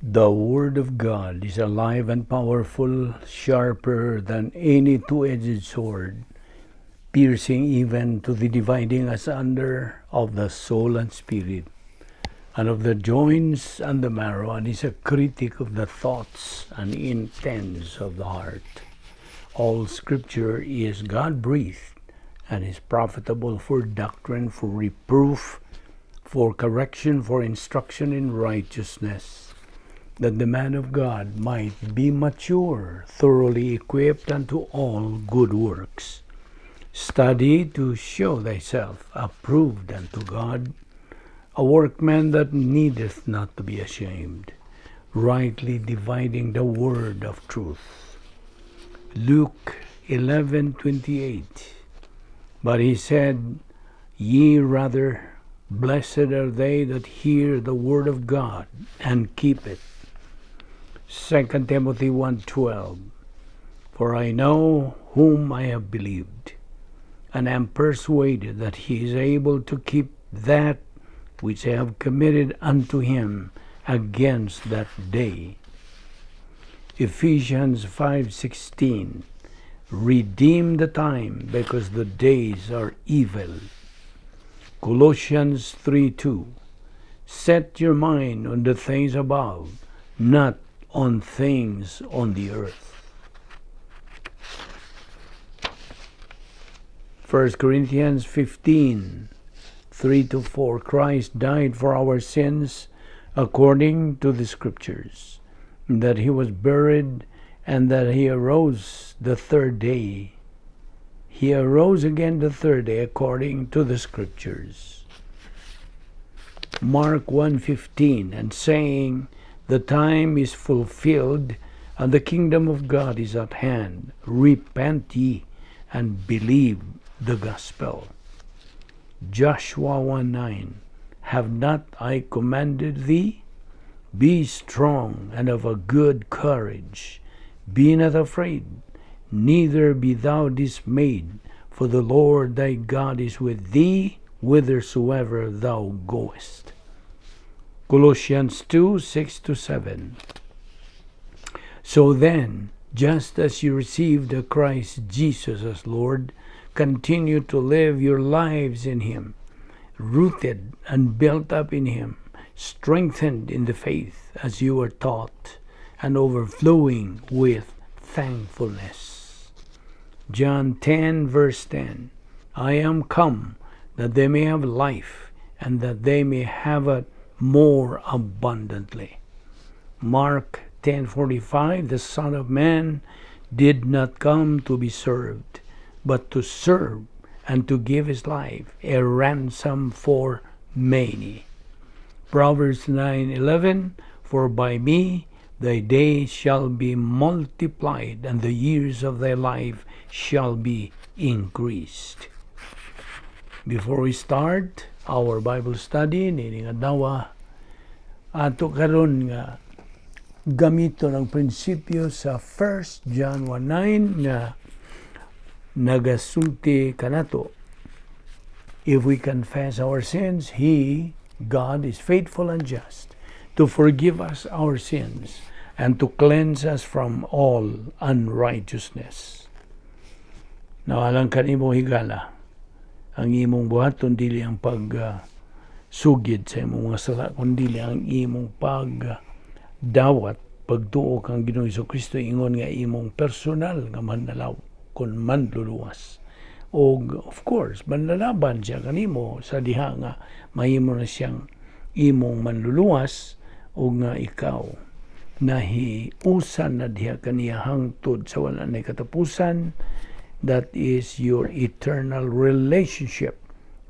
The Word of God is alive and powerful, sharper than any two-edged sword, piercing even to the dividing asunder of the soul and spirit, and of the joints and the marrow, and is a critic of the thoughts and intents of the heart. All Scripture is God-breathed and is profitable for doctrine, for reproof, for correction, for instruction in righteousness, that the man of God might be mature, thoroughly equipped unto all good works. Study to show thyself approved unto God, a workman that needeth not to be ashamed, rightly dividing the word of truth. Luke 11:28. But he said, "Ye rather, blessed are they that hear the word of God and keep it." 2 Timothy 1:12. For I know whom I have believed, and am persuaded that he is able to keep that which I have committed unto him against that day. Ephesians 5:16. Redeem the time, because the days are evil. Colossians 3:2. Set your mind on the things above, not on things on the earth. 1 Corinthians 15:3-4. Christ died for our sins according to the Scriptures, that he was buried, and that he arose the third day. He arose again the third day according to the Scriptures. Mark 1:15, and saying, "The time is fulfilled, and the kingdom of God is at hand. Repent ye and believe the gospel." Joshua 1:9, Have not I commanded thee? Be strong and of a good courage. Be not afraid, neither be thou dismayed, for the Lord thy God is with thee whithersoever thou goest. Colossians 2:6-7. So then, just as you received the Christ Jesus as Lord, continue to live your lives in Him, rooted and built up in Him, strengthened in the faith as you were taught, and overflowing with thankfulness. John 10 verse 10, I am come that they may have life, and that they may have it more abundantly. Mark 10:45, The Son of Man did not come to be served, but to serve and to give his life a ransom for many. Proverbs 9:11, For by me thy days shall be multiplied, and the years of thy life shall be increased. Before we start our Bible study, nining adlaw, ato karon nga gamiton ang prinsipyo sa 1 John 1:9 nga nagasulti kanato. If we confess our sins, He, God, is faithful and just to forgive us our sins and to cleanse us from all unrighteousness. Nawalang kanimo higala, ang imong buhaton dili ang pag sugid sa imong mga sala, kundi ang imong pagdawat, pagtuo kang Ginoong Kristo ingon nga imong personal nga manlalaw kon manluluwas. Og of course, manlalaban siya kanimo sa diha nga mahimo na siyang imong manluluwas og nga ikaw nahiusan na diha kaniya hangtod sa wala na katapusan. That is your eternal relationship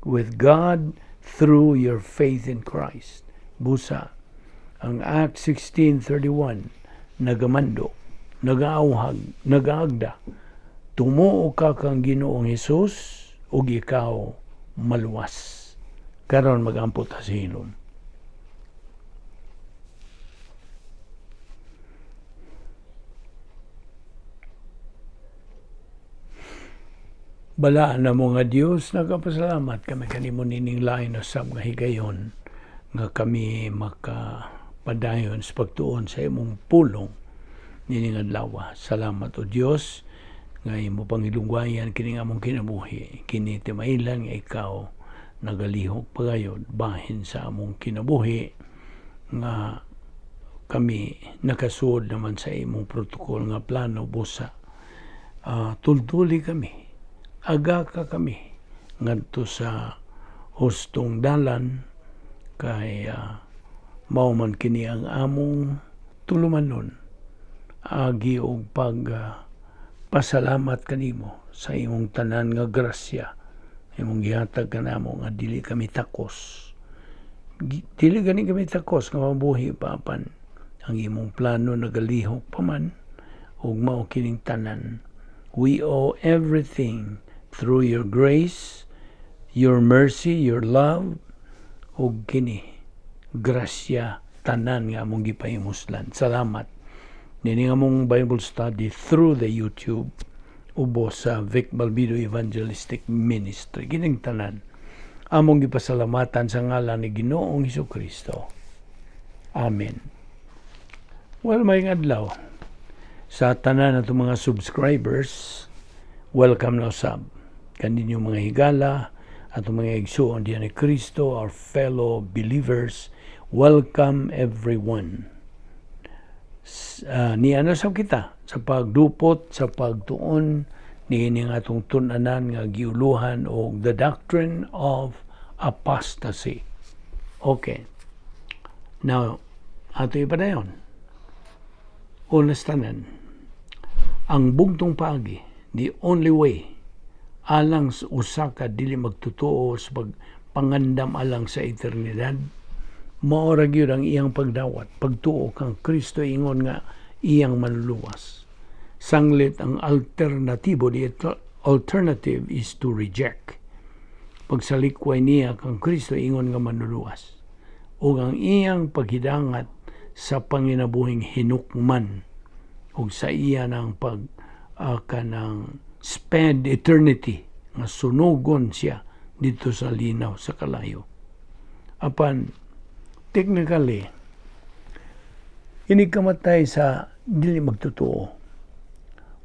with God through your faith in Christ. Busa, ang Acts 16:31 nagamando, nagaauhag, nagaagda, tumuo ka kang Ginoong Hesus ug ikaw maluwas. Karon magampo ta sa hilom. Balaan na mo nga Dios, nagapasalamat kami kanimo nining lain usab nga higayon nga kami maka Padayon sa pagtuon sa imong pulong nining adlaw. Salamat, O Dios, nga imo pangilungwayan kini among kinabuhi. Kini timailan nga ikaw nagalihok pagayod bahin sa among kinabuhi nga kami nakasuod naman sa imong protocol nga plano. Busa tultuli kami, agaka kami ngadto sa hustong dalan kay mao man kini ang among tulumanon agi og pag pasalamat kanimo sa imong tanan nga grasya imong gihatag kanamo nga dili kami takos. Dili gani kami takos nga mabuhi pa, apan ang imong plano nagalihok pa man ug mao kining tanan. We owe everything through your grace, your mercy, your love, ug kini grasya tanan nga among gipahimuslan. Salamat. Nini nga among Bible study through the YouTube ubos sa Vic Balbido Evangelistic Ministry. Kining tanan among gipasalamatan sa ngalan ni Ginoong Kristo. Amen. Well, maayong adlaw sa tanan natong mga subscribers. Welcome na usab kaninyong mga higala, atong mga igsuon diyan ni Kristo, our fellow believers. Welcome, everyone. Niana sab kita sa pagdupot sa pagtuon niini nga atong tun-anan nga giuluhan og the doctrine of apostasy. Okay. Now, ato ipadayon. Una sa tanan, ang bugtong paagi, the only way, alang sa usa ka dili magtotoo sa pagpangandam alang sa eternidad, mao ra gyud ang iyang pagdawat, pagtuo kang Kristo ingon nga iyang manluluwas. Sanglit ang alternatibo, the alternative is to reject. Pagsalikway niya kang Kristo ingon nga manluluwas. Ug ang iyang paghidangat sa panginabuhing hinukman ug sa iya ng pag kanang spend eternity nga sunugon siya didto sa linaw sa kalayo. Apan technically, inig kamatay sa dili magtotoo,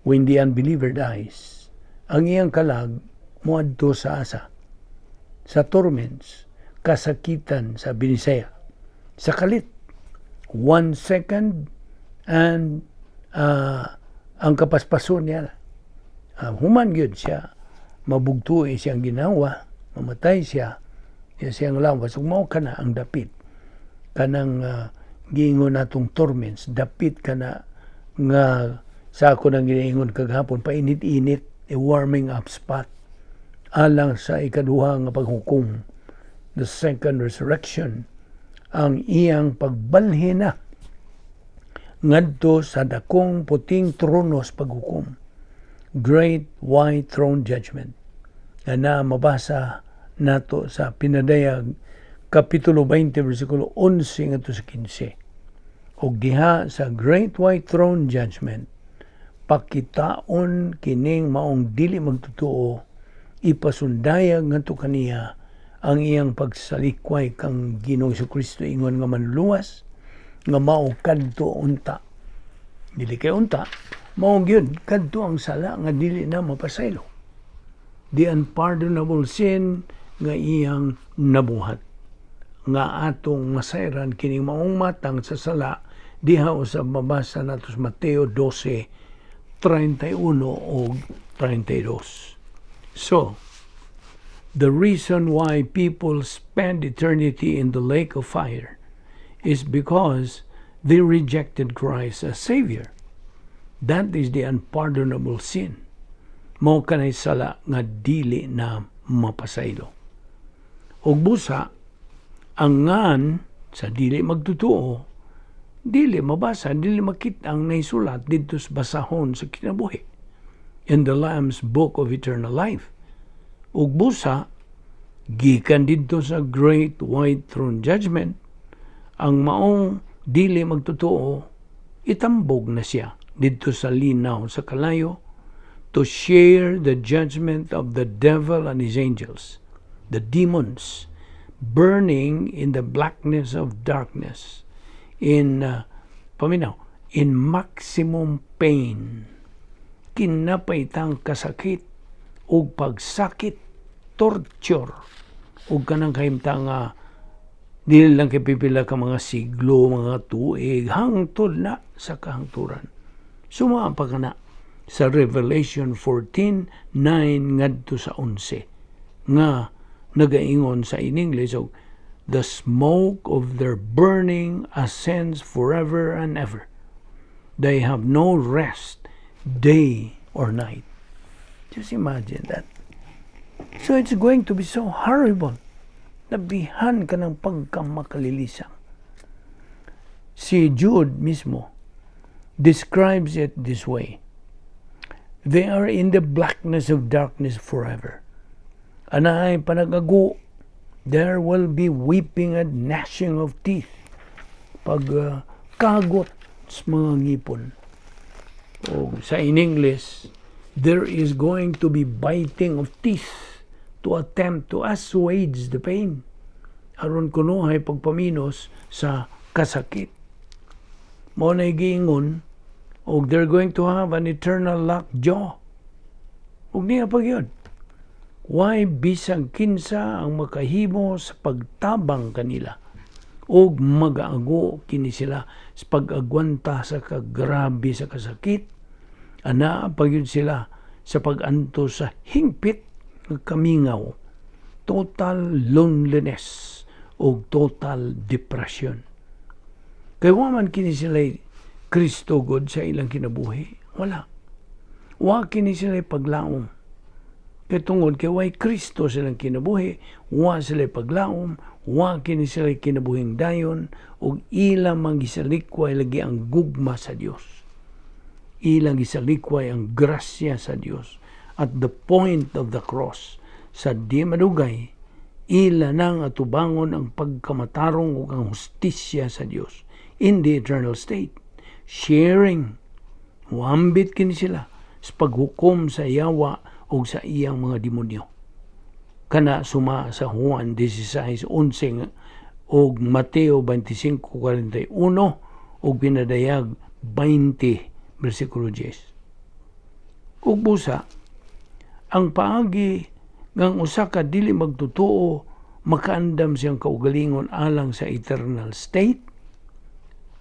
when the unbeliever dies, ang iyang kalag moadto sa asa? Sa torments, kasakitan sa Binisaya, sa kalit. One second and ang kapaspason niya, human gyud siya mabugtuoy siyang ginawa, mamatay siya, iya siyang lawas ug mao kana ang dapit kanang giingon natong torments, dapit kana nga sa ako nang giingon kagahapon, painit-init, a warming up spot alang sa ikaduha nga paghukom, the second resurrection, ang iyang pagbalhin na ngadto sa dakong puting trono sa paghukom, Great White Throne Judgment, nga na mabasa nato sa Pinadayag kapitulo 20 bersikulo 11 ngadto sa 15. Ug diha sa Great White Throne Judgment, pakitaon kining maong dili magtotoo, ipasundayag ngadto kaniya ang iyang pagsalikway kang Ginoong Kristo ingon nga manluluwas, nga mao kadto unta, dili kay unta mao gyud kadto ang sala nga dili na mapasaylo, the unpardonable sin nga iyang nabuhat, nga atong masayran kining maong matang sa sala diha usab mabasa nato sa Mateo 12:31 ug 32. So, the reason why people spend eternity in the lake of fire is because they rejected Christ as Savior. That is the unpardonable sin. Mao kanay sala nga dili na mapasaylo. Ug busa, ang ngan sa dili magtotoo, dili mabasa, dili makita ang naisulat didto sa basahon sa kinabuhi, in the Lamb's Book of Eternal Life. Ug busa, gikan didto sa Great White Throne Judgment, ang maong dili magtotoo, itambog na siya didto sa linaw sa kalayo to share the judgment of the devil and his angels, the demons, burning in the blackness of darkness. In paminaw, in maximum pain. Kinapaitang kasakit ug pagsakit, torture, ug kanang kahimtang nga dili lang kay pipila ka mga siglo, mga tuig, hangtod na sa kahangturan. Suma pa kana sa Revelation 14:9 ngadto sa 11 nga nagaingon sa in English og "The smoke of their burning ascends forever and ever. They have no rest day or night." Just imagine that. So it's going to be so horrible. Nabihan ka ng pagkamakalilisan. Si Jude mismo describes it this way. They are in the blackness of darkness forever. Anaay panagago, there will be weeping and gnashing of teeth. Pag kagot sa mga ngipon. O sa in English, there is going to be biting of teeth to attempt to assuage the pain. Aron kunuhay pagpaminos sa kasakit. Mao na giingon og they're going to have an eternal locked jaw. Ug niya pag yun. Why bisag kinsa ang makahimo sa pagtabang kanila og magaago kini sila sa pag-agwanta sa kagrabe sa kasakit, anaa pa gyud sila sa pag-antos sa hingpit nga kamingaw, total loneliness o total depression, kay wa man kini sila Kristo God sa ilang kinabuhi. Wala, wa kini sila paglaom. Kay tungod kay way Kristo silang kinabuhi, wa sila paglaom, wa kini sila kinabuhing dayon, ug ilang mang gisalikway lagi ang gugma sa Dios. Ilang gisalikway ang grasya sa Dios at the point of the cross. Sa di madugay, ila nang atubangon ang pagkamatarong ug ang hustisya sa Dios in the eternal state. Sharing, wambit kini sila sa paghukom sa yawa ug sa iyang mga demonyo. Kana suma sa Juan 16:11 ug Mateo 25:41 ug Pinadayag 20 bersikulo 10. Ug busa, ang paagi ngang usa ka dili magtotoo makaandam siyang kaugalingon alang sa eternal state,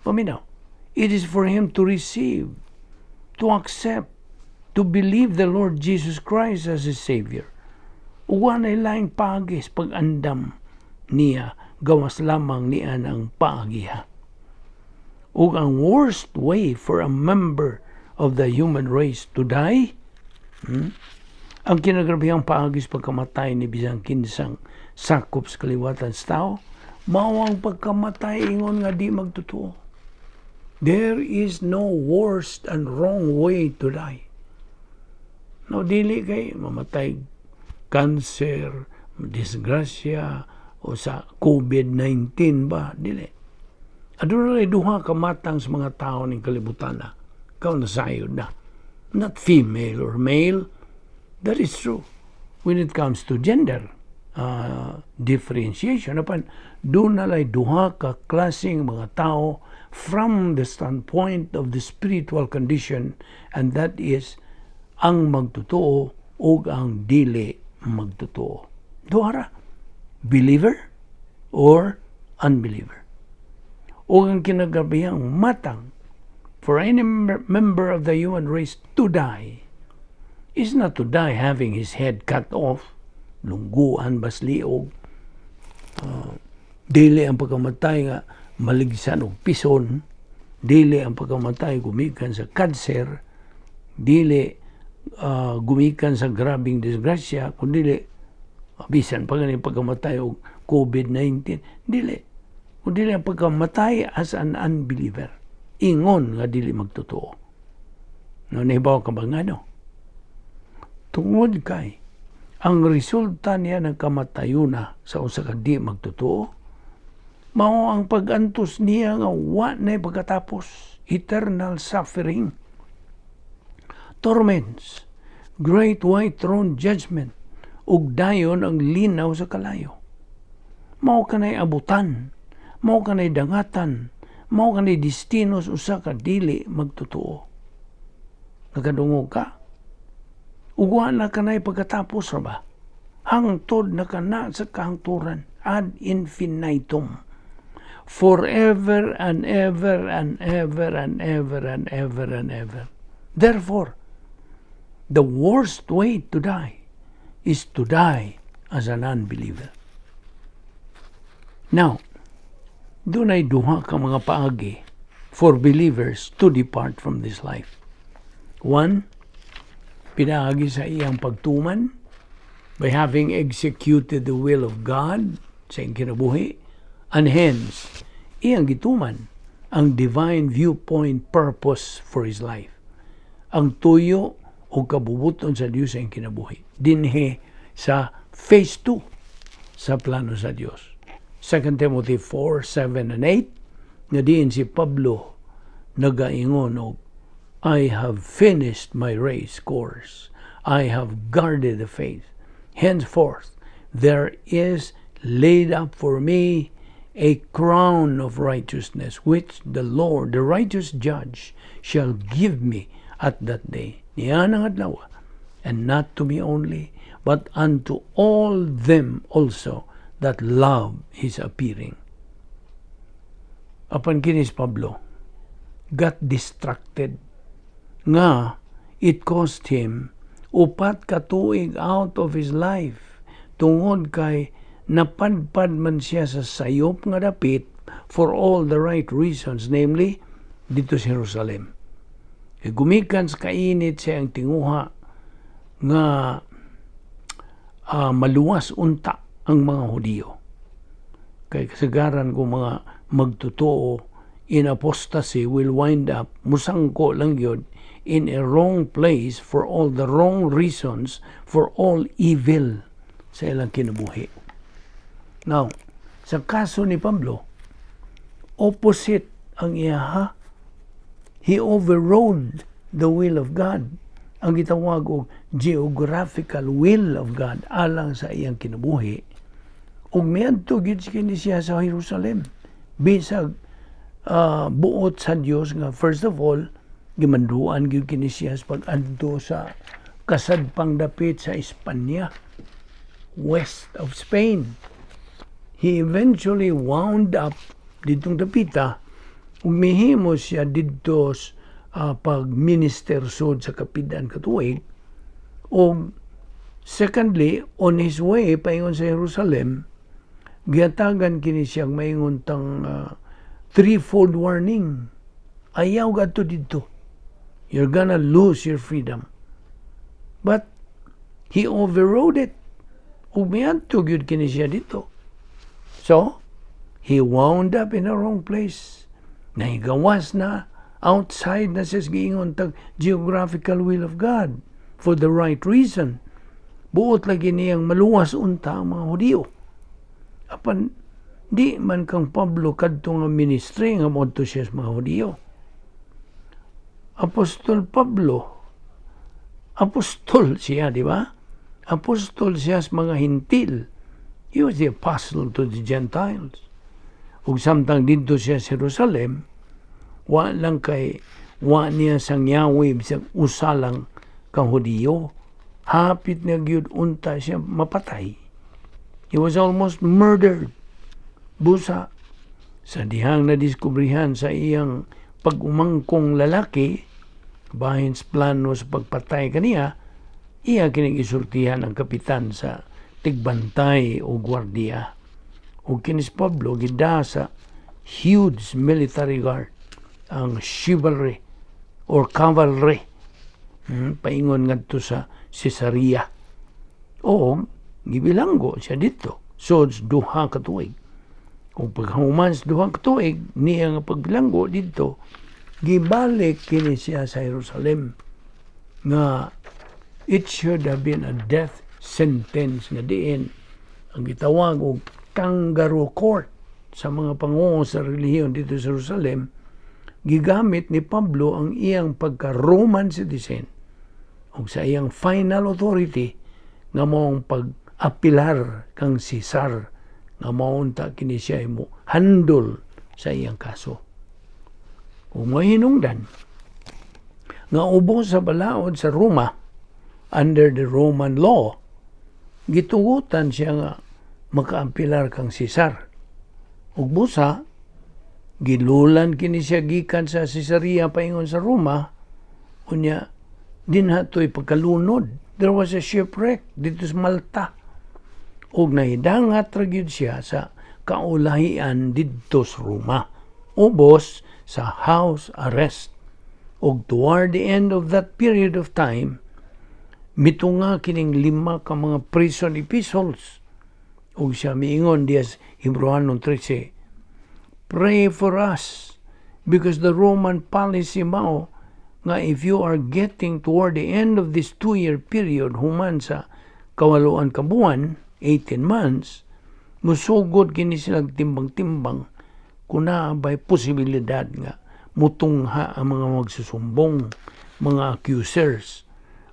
paminaw, it is for him to receive, to accept, to believe the Lord Jesus Christ as his Savior. Ug walay laing paagi sa pag-andam niya gawas lamang niya ang paagiha. Ug ang worst way for a member of the human race to die, Ang kinagrabihang paagi sa pagkamatay ni bisan kinsang sakop sa kaliwatan sa tao, mao ang pagkamatay ingon nga di magtotoo. There is no worst and wrong way to die. No, dili kay mamatay cancer, disgrasya, o sa COVID-19 ba? Dili. Aduna duha ka matang sa mga tao ning kalibutan na. Ikaw nasayod na. Not female or male. That is true. When it comes to gender differentiation, apan duna lay duha ka klaseng mga tao from the standpoint of the spiritual condition, and that is ang magtotoo ug ang dili magtotoo. Duha ra. Believer or unbeliever. Ug ang kinagrabihang matang for any member of the human race to die is not to die having his head cut off, lungguan bas liog, dili ang pagkamatay nga maligsan og pison, dili ang pagkamatay gumikan sa kanser, dili gumikan sa grabing disgrasya, kundi bisan pa gani pagkamatay og COVID-19, dili. Kundi ang pagkamatay as an unbeliever. Ingon nga dili magtotoo. No, nahibaw ka ba ngano? Tungod kay ang resulta niya ng kamatayuna sa usa ka di magtotoo, mao ang pag-antos niya nga wa na pagkatapos, eternal suffering, torments, great white throne judgment, ug dayon ang linaw sa kalayo. Mao kanay abutan, mao kanay dangatan, Mao kani destino sa usa ka dili magtotoo. Nakadungog ka? Ug wa na kanay pagkatapos ra ba? Hangtod na kana sa kahangturan, ad infinitum. Forever and ever and ever and ever and ever and ever. Therefore, the worst way to die is to die as an unbeliever. Now, dunay duha ka mga paagi for believers to depart from this life. One, pinaagi sa iyang pagtuman by having executed the will of God sa iyang kinabuhi, and hence, iyang gituman ang divine viewpoint purpose for his life. Ang tuyo o kabubuton sa Dios sa iyang kinabuhi. Dinhi sa phase 2 sa plano sa Dios. 2 Timothy 4, 7 and 8, nga diin si Pablo nagaingon og, "I have finished my race course. I have guarded the faith. Henceforth, there is laid up for me a crown of righteousness, which the Lord, the righteous judge, shall give me at that day." Niya ang adlaw. "And not to me only, but unto all them also that love his appearing." Apan kini si Pablo got distracted nga it cost him 4 ka tuig out of his life tungod kay napadpad man siya sa sayop nga dapit for all the right reasons, namely didto sa Jerusalem. E gumikan sa kainit sa iyang tinguha nga maluwas unta ang mga Hudiyo. Kay kasagaran kung mga magtotoo in apostasy will wind up musangko lang yun in a wrong place for all the wrong reasons, for all evil sa ilang kinabuhi. Now, sa kaso ni Pablo, opposite ang iyaha. He overrode the will of God. Ang gitawag og geographical will of God alang sa iyang kinabuhi. Ug miadto gyud kini siya sa Jerusalem. Bisag buot sa Dios nga first of all gimanduan gyud kini siya sa pag-adto sa kasadpang dapit sa Espanya, west of Spain. He eventually wound up ditong dapita ug mihimo siya didto pag-minister sud sa kapidan ka tuig. Ug secondly, on his way paingon sa Jerusalem, gihatagan kini siyang maingon tang threefold warning. Ayaw gadto didto. You're gonna lose your freedom. But he overrode it. Ug miadto gyud kini siya didto. So, he wound up in the wrong place. Nahigawas na, outside na siya sa giingon tag geographical will of God for the right reason. Buot lagi niyang maluwas unta ang mga Hudiyo. Apan di man kang Pablo kadto nga ministry nga moadto siya sa mga Hudiyo. Apostol Pablo, apostol siya, di ba? Apostol siya sa mga Hintil. He was the apostle to the Gentiles. Ug samtang didto siya sa Jerusalem, wa lang kay wa niya sangyawi bisag usa lang ka Hudiyo. Hapit na gyud unta siya mapatay. He was almost murdered. Busa sa dihang nadiskubrihan sa iyang pag-umangkong lalaki, bahin sa plano sa pagpatay kaniya, iya kining isultihan ang kapitan sa tigbantay o gwardiya. O kini si Pablo gida sa huge military guard, ang chivalry or cavalry, paingon ngadto sa Caesarea. O gibilanggo siya didto. So 2 ka tuig. Kung paghuman sa 2 ka tuig niya nga pagbilanggo didto, gibalik kini siya sa Jerusalem nga it should have been a death sentence nga diin ang gitawag og kangaroo court sa mga pangulo sa relihiyon didto sa Jerusalem. Gigamit ni Pablo ang iyang pagka-Roman citizen ug sa iyang final authority nga maong pag-apilar kang Cesar nga mao unta kini siya mo handle sa iyang kaso. Ug may hinungdan nga ubos sa balaod sa Roma, under the Roman law, gitugutan siya nga makaampilar kang Cesar. Ug busa, gilulan kini siya gikan sa Caesarea paingon sa Roma, unya dinha to'y pagkalunod. There was a shipwreck didto sa Malta. Ug nahidangat ra gyud siya sa kaulahian didto sa Roma. Ubos sa house arrest. Ug toward the end of that period of time, mitunga kining lima ka mga prison epistles. Ug siya miingon diya sa Hebreohanon 13, "Pray for us," because the Roman policy mao nga if you are getting toward the end of this 2-year period, human sa kawaloan ka buwan, 18 months, musugod kini silang timbang-timbang kung naa ba'y posibilidad nga mutungha ang mga magsusumbong, mga accusers.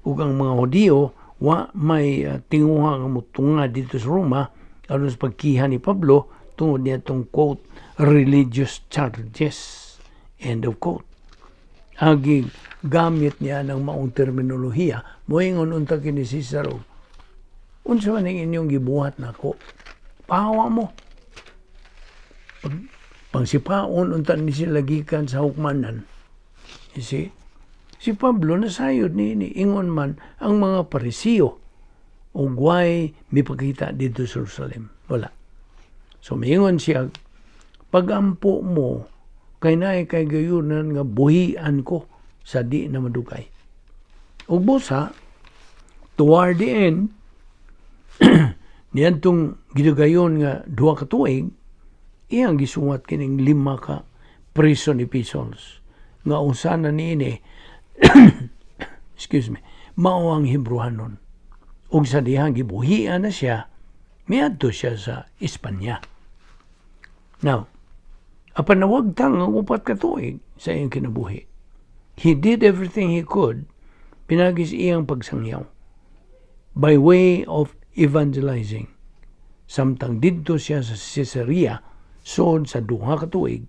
Ug ang mga Hudiyo wa may tinguha nga mutunga didto sa Roma aron sa pagkiha ni Pablo tungod niya itong, quote, "religious charges," end of quote. Agi gamit niya ng maong terminolohiya, moingon unta kini Cesar og, "Unsa man ning inyong gibuhat nako? Pahawa mo." Pangsipaon unta ni sila gikan sa hukmanan. You see? Si Pablo nasayod ni ingon man ang mga Parisiyo ug way mipakita didto sa Jerusalem. Wala. So miingon siya, "Pagampo mo kay naay kahigayunan nga buhian ko sa di na madugay." Ug busa, toward the end, niadtong gidugayon nga 2 ka tuig, iyang gisuwat kining lima ka prison epistles nga usa na niini, excuse me, mao ang Hebreohanon. Ug sa dihang gibuhian na siya, miadto siya sa Espanya. Now, apan nawagtang ang 4 ka tuig sa iyang kinabuhi. He did everything he could pinagi sa iyang pagsangyaw by way of evangelizing. Samtang didto siya sa Caesarea, sod sa 2 ka tuig,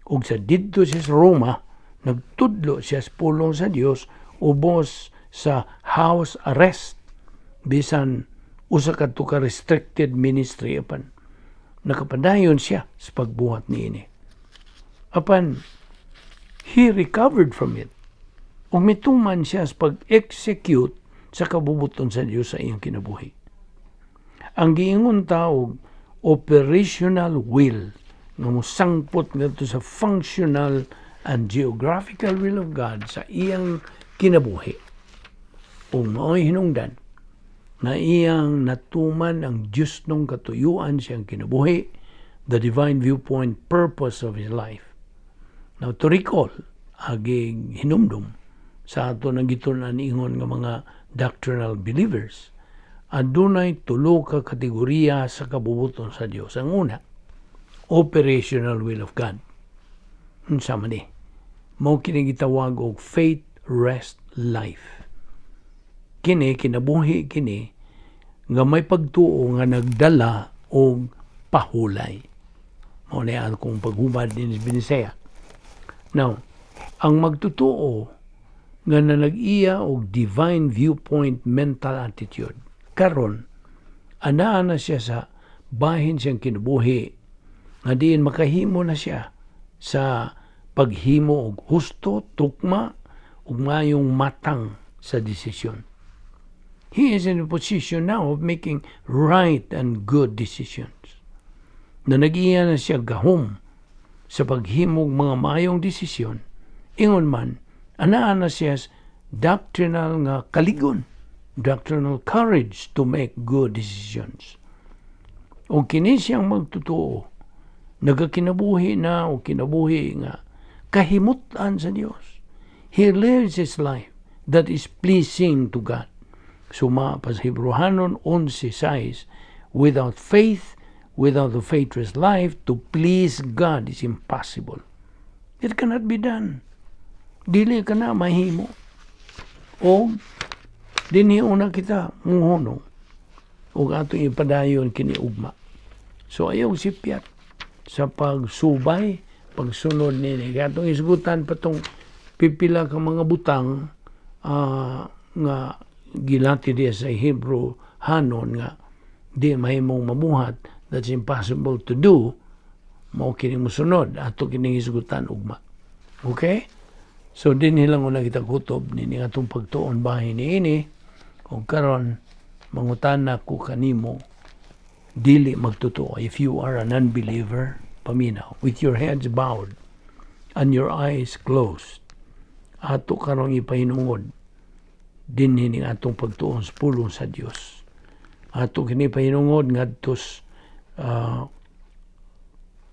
ug sa didto siya sa Roma, nagtudlo siya sa pulong sa Dios ubos sa house arrest, bisan usa kadto ka restricted ministry, apan nakapadayon siya sa pagbuhat niini. Apan he recovered from it ug mituman siya sa pag-execute sa kabubuton sa Dios sa iyang kinabuhi. Ang giingon ta og operational will nga mosangpot ngadto sa functional and geographical will of God sa iyang kinabuhi. Ug mao'y hinungdan nga iyang natuman ang Diyosnong katuyuan siyang kinabuhi, the divine viewpoint purpose of his life. Now, to recall, aging hinumdum sa ato nang gitun-an ingon nga mga doctrinal believers, adunay tulo ka kategoriya sa kabubuton sa Dios. Ang una, operational will of God. Unsa man ni? Mao kini gitawag og faith rest life. Kini kinabuhi kini nga may pagtuo nga nagdala og pahulay. Mao ni akong paghubad din Binisaya. Now, ang magtotoo nga nanag-iya og divine viewpoint mental attitude karon, anaa na siya sa bahin siyang kinabuhi nga diin makahimo na siya sa paghimo og husto, tukma ug maayong matang sa desisyon. He is in a position now of making right and good decisions. Na nag-iya na siya gahom sa paghimog mga maayong desisyon, ingon man, anaa na siya doctrinal nga kaligon, doctrinal courage to make good decisions. O kini siyang magtotoo, nagakinabuhi na o kinabuhi nga kahimutan sa Dios. He lives his life that is pleasing to God. Suma pa sa Hebreohanon 11:6, without faith, without the faithless life, to please God is impossible. It cannot be done. Dili ka na mahimo. O dinhi una kita muhunong ug atong ipadayon kini ugma. So ayaw sipyat sa pagsubay, Pagsunod nini kay atong isgutan pa tong pipila ka mga butang nga gilati diya sa Hebrew hanon nga di mahimong mabuhat, that's impossible to do. Mao kini mosunod, ato kining hisgutan ugma. Okay, so dinhi lang una kita kutob nini atong pagtuon bahin niini. Ug karon mangutana ko kanimo, dili magtotoo, if you are an unbeliever, paminaw with your heads bowed and your eyes closed. Ato karong ipahinungod dinhi ning atong pagtuon sa pulong sa Dios. Ato kini pahinungod ngadto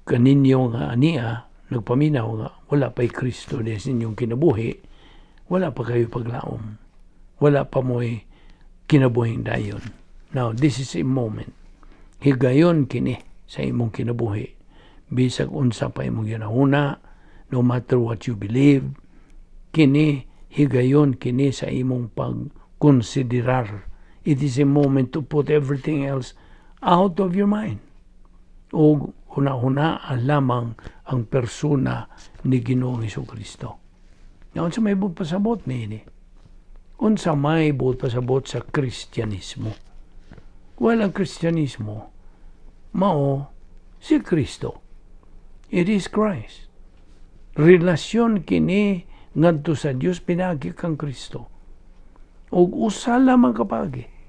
kaninyo nga ania nagpaminaw nga wala pa'y Kristo di sa inyong kinabuhi, wala pa kayo paglaom, wala pa mo'y kinabuhing dayon. Now, this is a moment. Higayon kini sa imong kinabuhi. Bisag unsa pa imong ginahuna, no matter what you believe, kini higayon kini sa imong pagkonsiderar. It is a moment to put everything else out of your mind. O huna-huna lamang ang persona ni Ginoong Kristo. Nga unsa may buot pasabot niini? Unsa may buot pasabot sa Kristyanismo? Well, ang Kristyanismo mao si Kristo. It is Christ. Relasyon kini ngadto sa Dios pinaagi kang Kristo. Ug usa lamang ka paagi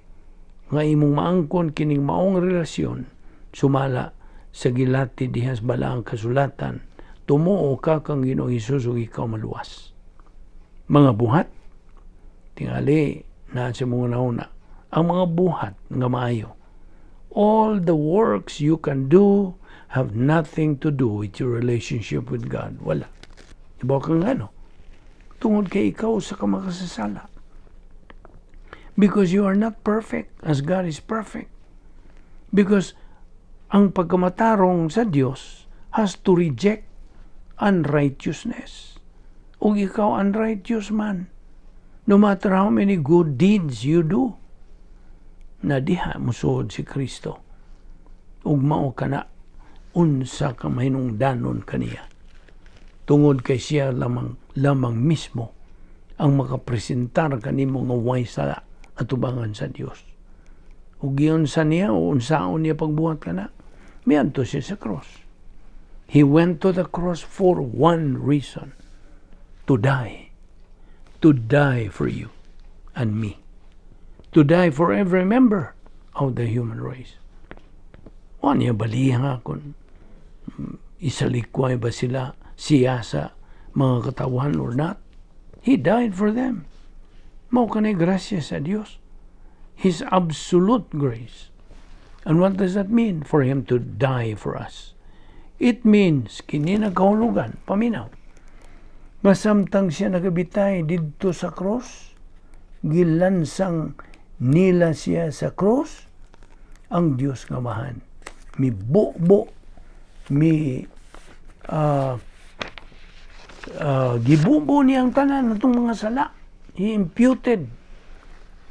nga imong maangkon kining maong relasyon, sumala sa gilati diha sa Balaang Kasulatan, tumuo ka kang Ginoong Hesus ug ikaw maluwas. Mga buhat, tingali na sa mga nauna, ang mga buhat nga maayo. All the works you can do have nothing to do with your relationship with God. Wala. Ibaw kang ano? Tungod kay ikaw usa ka makasasala. Because you are not perfect as God is perfect. Because ang pagkamatarong sa Dios has to reject unrighteousness. Ug ikaw unrighteous man. No matter how many good deeds you do, na diha musuod si Kristo. Ug mao kana unsa ka mahinungdanon kaniya. Tungod kay siya lamang lamang mismo ang makapresentar kanimo nga way sala atubangan sa Dios. Ug giunsa niya o unsaon niya pagbuhat kana? Miadto siya sa cross. He went to the cross for one reason: to die. To die for you and me. To die for every member of the human race. Wa niya baliha kung isalikway ba sila siya sa mga katawhan or not. He died for them. Mao kanay grasya sa Dios. His absolute grace. And what does that mean for Him to die for us? It means, kini nagkahulugan, paminaw, nga samtang siya nagabitay didto sa cross, gilansang nila siya sa cross, ang Dios nga Amahan mi bubo, mi gibubo niya ang tanan atong mga sala. He imputed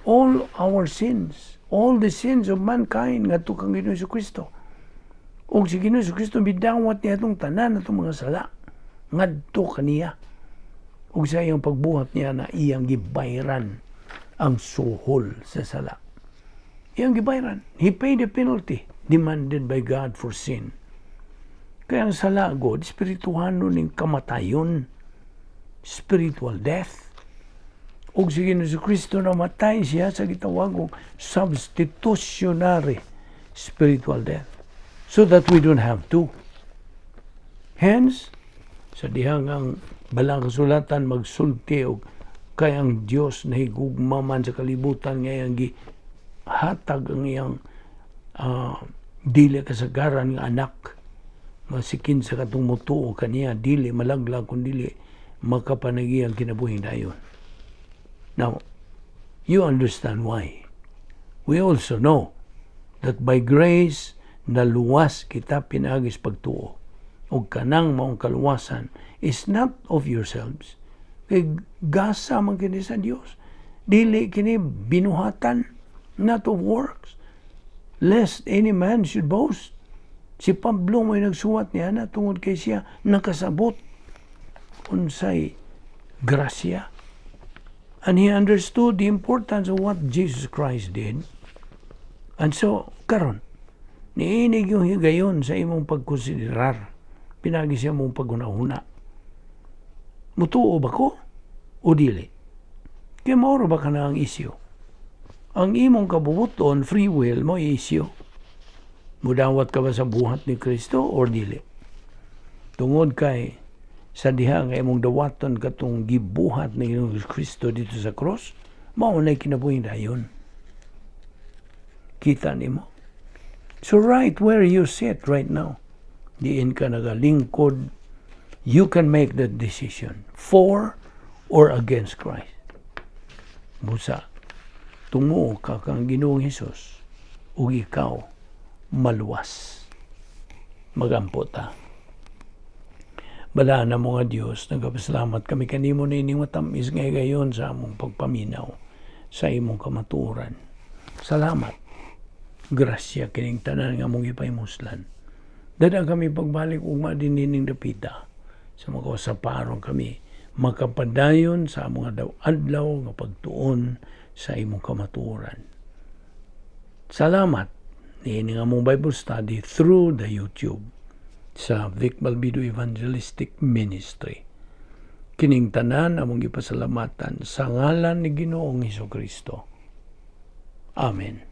all our sins, all the sins of mankind ngadto kang Ginoong Kristo. Ug si Ginoong Kristo midawat niya atong tanan atong mga sala ngadto kaniya. Ug sa iyang pagbuhat niya na iyang gibayran ang suhol sa sala. Iyang gibayran. He paid the penalty demanded by God for sin. Kaya ang sala god, espirituhano ning kamatayon. Spiritual death. Ug si Ginoong Kristo namatay siya sa gitawag og substitutionary spiritual death so that we don't have to. Hence, sa dihang ang Balaang Kasulatan magsulti og kay ang Dios nahigugma man sa kalibutan nga iyang gihatag ang iyang dili kasagaran nga anak nga si kinsa katong motuo kaniya dili malaglag kun dili makapanagi ang kinabuhing dayon. Now, you understand why. We also know that by grace naluwas kita pinaagi sa pagtuo. Ug kanang maong kaluwasan is not of yourselves. Kay gasa man kini sa Dios. Dili kini binuhatan, not of works, lest any man should boast. Si Pablo may nagsuwat niya na tungod kay siya nakasabot unsay grasya. And he understood the importance of what Jesus Christ did. And so, karon, niinig yung higayon sa imong pagkonsiderar, pinagi sa imong paghuna-huna. Mutuo ba ko o dili? Kaya mauro ba ka na ang isyu? Ang imong kabubuton, free will mo isyu. Mudawat ka ba sa buhat ni Kristo or dili? Tungod kay sa diha nga imong dawaton katong gibuhat ni Ginoong Kristo dito sa cross, mao nay kinabuhing dayon. Kita nimo? So right where you sit right now, diin ka nagalingkod, you can make that decision for or against Christ. Busa, tumuo ka kang Ginoong Hesus ug ikaw maluwas. Magampo ta. Balaan na mga Diyos, nagapasalamat kami kanimo niining matamis nga higayon sa among pagpaminaw sa imong kamatuoran. Salamat. Grasya kining tanan nga among gipahimuslan. Dada kami pagbalik ugma dinining dapita sa mga usaparon kami makapadayon sa among adlaw nga pagtuon sa imong kamatuoran. Salamat niini nga among Bible study through the YouTube sa Vic Balbido Evangelistic Ministry. Kining tanan among gipasalamatan sa ngalan ni Ginoong Hesus Kristo. Amen.